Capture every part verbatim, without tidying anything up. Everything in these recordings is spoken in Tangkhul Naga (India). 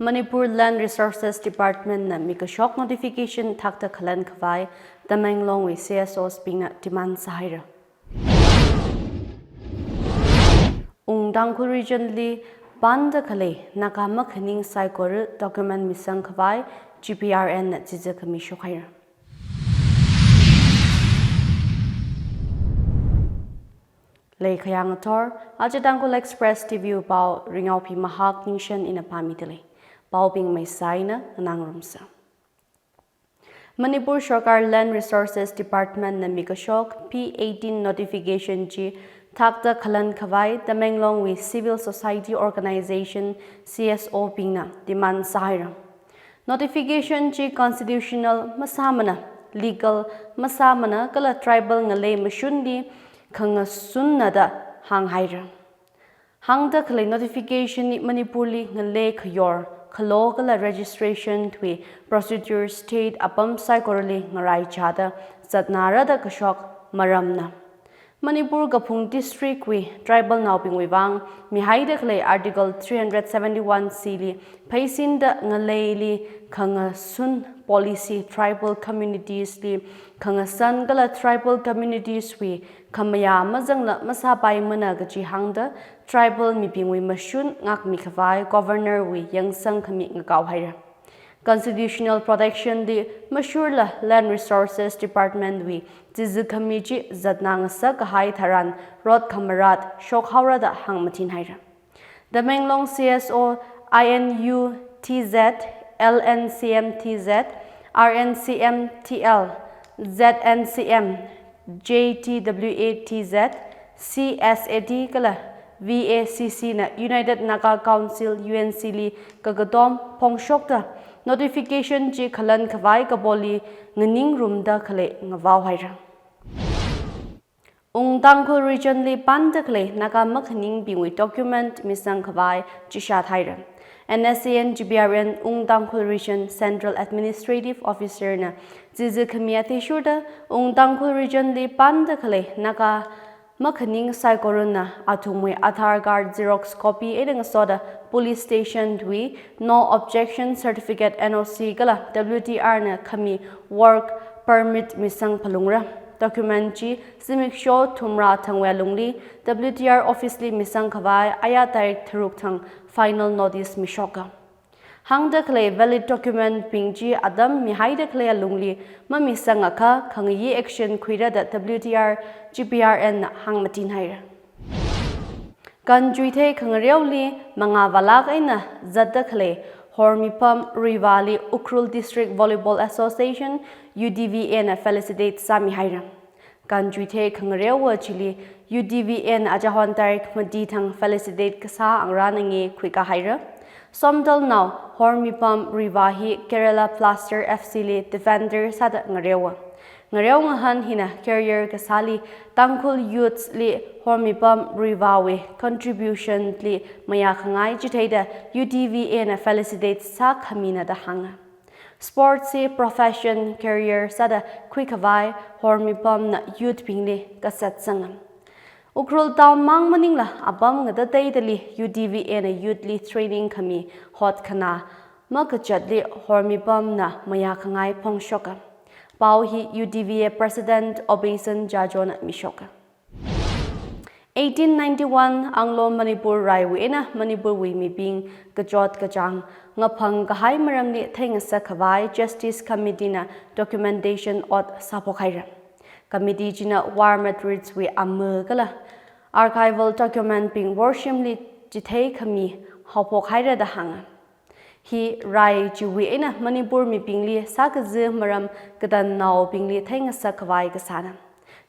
Manipur Land Resources Department na mikashok notification thakta khalan khavai Tamenglong wui C S Os bingna demand sāhaira. Ung Tangkhul Region li panda khalei Naga makhaning saikora document misang khavai G P R N na chiza khami shokhaira. Lei khayang athor, aja Tangkhul Express T V wui pao, Ringyaophi Mahak Ningshen ina pāmidalei. Paobing maisai na nganāngarumsa. Manipur Sarkar Land Resources Department na mikashok P eighteen notification chi thakta khalan khavai Tamenglong wui Civil Society Organization, C S O bingna demand sāhaira. Notification chi constitutional masāmana, legal masāmana kala tribal ngalei mashunli khangasunnada hānghaira. Hāngda khalei notification hi Manipur li ngalei khayor, khalo kala registration wui procedure state apam saikorali ngaraichada zatnara da kashok maramna. Manipur kaphung district wui tribal naobingwui vang mihaida khalei Article three hundred seventy-one C li pheisinda ngaleili khangasun policy tribal communities li khangasan kala tribal communities wui khamayā mazangla masāpaimana kaji hāngda tribal mibingwui mashun ngākmi khavai Governor wui yangsang khami ngakaohaira. Constitutional protection li mashurla Land Resources Department wui chiza khami chi zatna ngasak kahai tharan rot khamarat shokhaora da hāngmathinhaira. Tamenglong C S O, I N U T Z, L N C M T Z, R N C M T L, Z N C M, J T W A T Z, C S A T kala V A C C na United Naga Council, U N C li kakatom phongshokta notification chi khalan khavai kapoli nganingrumda khalei ngavaohaira. Ung Tangkhul Region li panda khalei Naga makhaningbingwui document misang khavai chishat haira. N S C N G P R N Ung Tangkhul Region Central Administrative Officer na chiza khami athishurda Ung Tangkhul Region li panda khalei Naga makhaning saikorana athumwui Aadhaar card xerox copy eina ngasoda police station wui no objection certificate, N O C kala W T R na khami work permit misang phalungra. Document chi zimiksho thumrā thangwui alungli W T R office li misang khavai aya tarik tharuk thang final notice mishoka. Hāngda khalei valid document bing chi atam mihaida khalei alungli mamisangakha khangayi action khuira da W T R G P R N na hāngmathinhaira. Kanchuithei khangareoli mangā vālak eina zatda khalei Hormipam Ruivali Ukhrul District Volleyball Association, U D V A na felicitate sāmihaira. Kanchuithei khangareowa chili U D V A na ajahon tarik mati thang felicitate kasā angrān angi khuikāhaira. Somdalnao Hormipam Ruiva hi Kerala Blaster F C li defender sāda ngareowa. Ngareo ngahān hina career kasāli Tangkhul youths li Hormipam Ruivawui contribution li mayākhangai chitheida U D V A na felicitate sākhamina da hānga. Sports hi profession, career sāda khuikhavai Hormipam na youth bingli kasatsanga. Ukhrul town mang maningla apam ngatateidali U D V A na youth li training khami hotkhanā makachatli Hormipam na mayākhangai phongshoka. Pao hi U D V A President Obeison Jajo na mishoka. Eighteen ninety-one Anglo Manipur raiwui eina Manipurwui mibing kachot kachāng ngaphang kahai maramli theingasak khavai Justice Committee na documentation ot sāphokhaira. Committee china war materials wui ama kala archival document bing worshimli chithei khami haophokhaira da hānga. Hi rai chiwui eina Manipur mibingli sākazi maram katannaobingli theingasak khavai kasāna.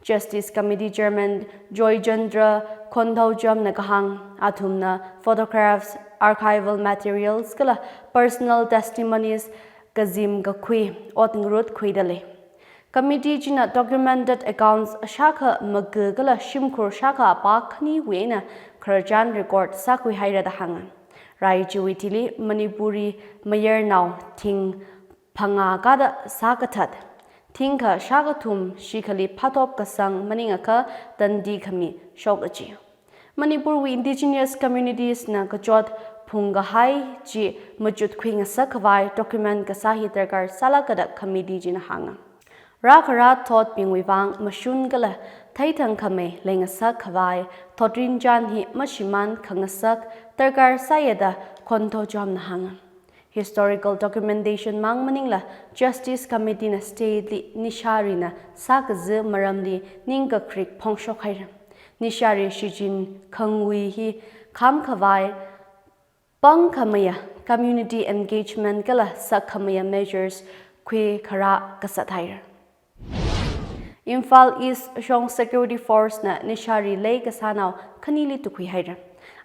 Justice Committee Chairman Joychandra Khondaojam na kahāng, athumna photographs, archival materials kala personal testimonies kazim kakhui ot ngarut khuidalei. Committee china documented accounts shākha maka kala shimkhur shākha apā khaniwui eina khararchan record sākhuihaira da hānga. Rai chiwui thili Manipuri mayarnao thing phangā kada sākathat, thingkha shākathum shikhali phatop kasang maningakha tandi khami shok achi. Manipurwui indigenous communities na kachot hungkahai chi machut khuingasak khavai document kasā hi darkar sālāka da committee china hānga. Rākhara thotbingwui vang mashun kala theithangkhamei leingasak khavai thotrin chān hi mashimān khangasak darkar sāya da Khonthojomna hānga. Historical documentation mang maningla Justice Committee na state li Nisharina sākazi maramli ningkakrik phongshok haira. Nishari shichin khangui hi kham khavai pangkhameiya community engagement kala sakkhameiya measures khuikharā kasā thaira. Imphal East shong Security Force na Nishari leikasānao khanili tukhui haira.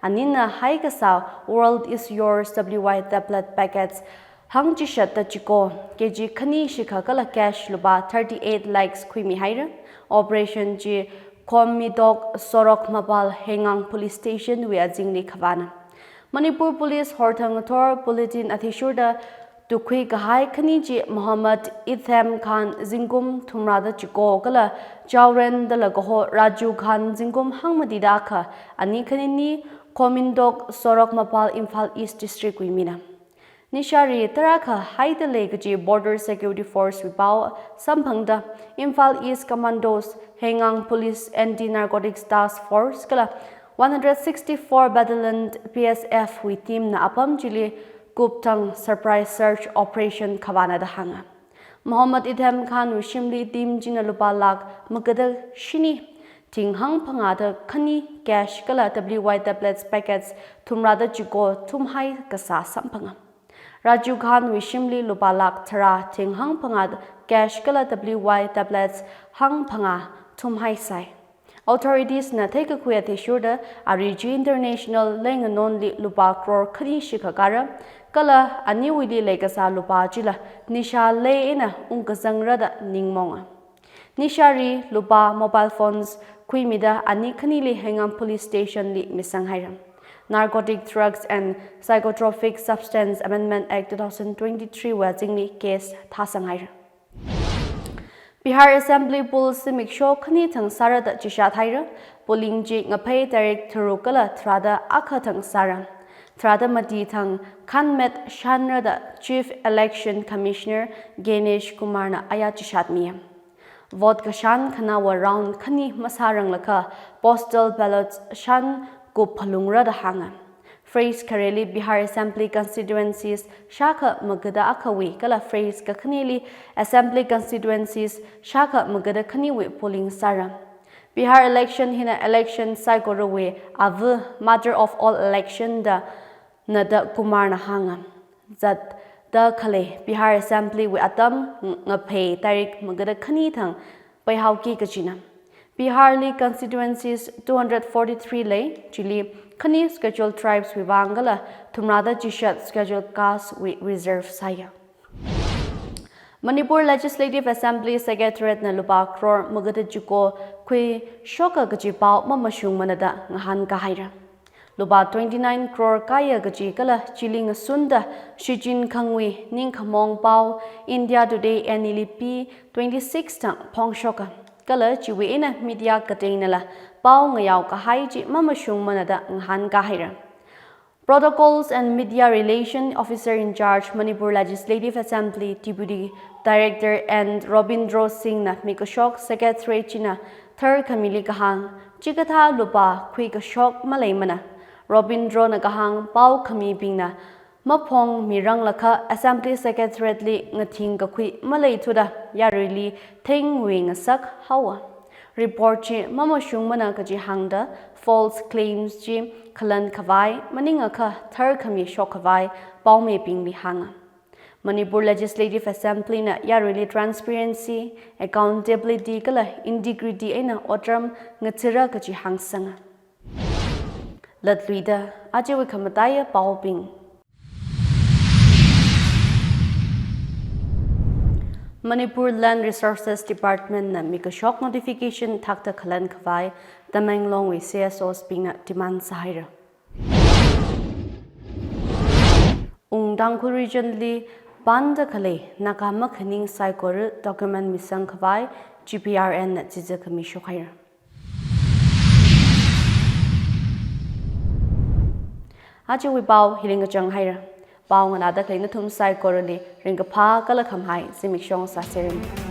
Anina haikasā World Is Yours W Y tablet packets hangchishat da chiko K G khani shikha kala cash lupā thirty-eight lakhs khuimi haira. Operation chi Khomidok Sorok Mapal Hengang Police Station wui azingli khavāna. Manipur Police horthang ngathor bulletin athishurda tukhui kahai khani chi Mohammad Ithem Khan zingkum thumrāda chiko kala Chauren dala kaho Raju Khan zingkum hangmatida akha, ani khanini Khomindok Sorok Mapal Imphal East District wui mina. Nishari tarākha haida lei kaji Border Security Force wui pao samphangda Imphal East Commandos, Hengang Police Anti-Narcotics Task Force kala one hundred sixty-four Battalion P S F wui team na apam chili kupthang surprise search operation khavāna da hānga. Mohammad Ithem Khan wui shimli team china lupā lakh magada shini thing hangphangāda khani cash kala W Y tablets packets thumrāda chiko thumhai kasā samphanga. Raju Khan wui shimli lupā lakh tharā thing hangphangā cash kala W Y tablets hangphangā thumhai sai. Authorities na theikakhui athishurda ari chi international leinganonli lupā crore khani shikha kara, kala aniwuili leikasā lupā chila nisha lei eina ungkazangra da ningmonga. Nishari lupā mobile phones khuimida ani khanili Hengang Police Station li misang haira. Narcotic Drugs and Psychotropic Substance Amendment Act two thousand twenty-three wui azingli case thāsang haira. Bihar Assembly poll zimiksho khani thang sāra da chishat haira. Polling chi ngaphei tarik tharuk kala tharāda akha thang sāra. Tharāda mati thang khanmet shanra da Chief Election Commissioner Ganesh Kumar na aya chishat miya. Vote kashan khanawa round khani masāranglakha postal ballots shan kup phalungra da hānga. Phase khareli Bihar Assembly constituencies shākha magada akhawui kala phase kakhanili Assembly constituencies shākha magada khaniwui polling sāra. Bihar election hina election saikorawui ava, mother of all election da Nanda Kumar na hānga. Zatda khalei Bihar Assembly wui atam ngaphei tarik magada khani thang paihaoki kajina. Bihar li constituencies two hundred forty-three lei, chili khani Scheduled Tribes wui vang kala thumrāda chishat Scheduled Caste wui reserve sāya. Manipur Legislative Assembly Secretariat na lupā crore magada chiko khuishoka kaji pao mamashungmana da ngahānkā haira. Lupā twenty-nine crore kāya kaji kala chili ngasunda shichin khangui ningkhamong pao India Today N E L P twenty-six thang phongshoka. Kala chiwui eina media kateinala pao ngayao kahai chi mamashungmana da ngahānkā haira. Protocols and Media Relation Officer in Charge Manipur Legislative Assembly Deputy Director N Robindro Singh na mikashok Secretary china tharkhamili kahāng, chikathā lupā khuikashok maleimana. Robindro na kahāng pao khamibingna maphongmiranglakha Assembly Secretariat li ngathing kakhui maleithuda yaruili thengwui ngasak haowa. Report chi mamashungmana kaji hāngda false claims chi khalan khavai maningakha tharkhami shok khavai paomibingli hānga. Manipur Legislative Assembly na yaruili transparency, accountability kala integrity eina otram ngathara kaji hāngsanga. Latluida, ajawui khamataiya paobing. Manipur Land Resources Department na mikashok notification thakta khalan khavai Tamenglong wui C S Os bingna demand sāhaira. Wung Tangkhul Region li panda khalei Naga makhaning saikora document misang khavai G P R N na chiza khami shokhaira. Ajawui pao hili ngachang haira. Pao nganāda khalei nathum saikorali ringkaphā kala khamahai zimiksho sāseranu.